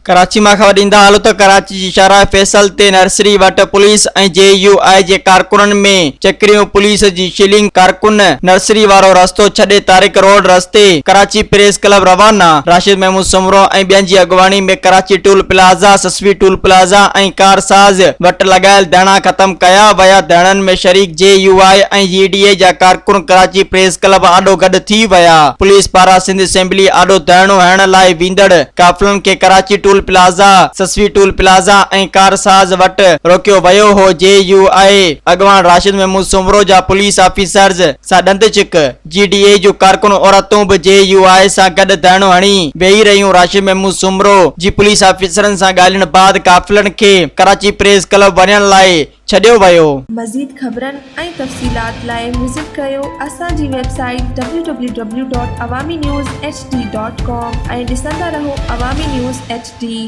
ڪراچي مان خبر ڏيندا هلو ته ڪراچي جي شاهراهه فيصل تي نرسري وٽ پوليس ۽ جي يو آء جي ڪارڪنن ۾ چڪريون، پوليس جي شيلنگ، ڪارڪن نرسري وارو رستو ڇڏي طارق روڊ رستي ڪراچي پريس ڪلب روانا، راشد محمود سومرو ۽ ٻين جي اڳواڻي ۾ Karachi toll plaza, Sassui toll plaza ۽ Karsaz وٽ لڳايل ڌرڻا ختم ڪيا ويا، ڌرڻن ۾ شريڪ جي يو آء ۽ جي ڊي اي جا ڪارڪن ڪراچي پريس ڪلب آڏو گڏ ٿي ويا، پوليس پاران سنڌ اسيمبلي آڏو ڌرڻو هڻڻ لاء ويندڙ قافلن کي Karachi toll plaza, Sassui toll plaza ۽ Karsaz وٽ روڪيو ويو هو، جي يو آء اڳواڻ راشد محمود سومرو جا پوليس آفيسرز سان ڏند ڇڪ، جي ڊي اي جون ڪارڪن عورتون به جي يو آء سان گڏ ڌرڻو هڻي ويهي رهيون، راشد محمود سومرو جي پوليس آفيسرن سان ڳالهين بعد قافلن کي ڪراچي پريس ڪلب وڃڻ لاء ڇڏيو ويو. مزيد خبرن ۽ تفصيلات لاء وزٽ ڪريو اسان جي website W W W dot Awami news H D dot com ۽ ڏسندا رهو عوامي نيوز ايڇ ڊي.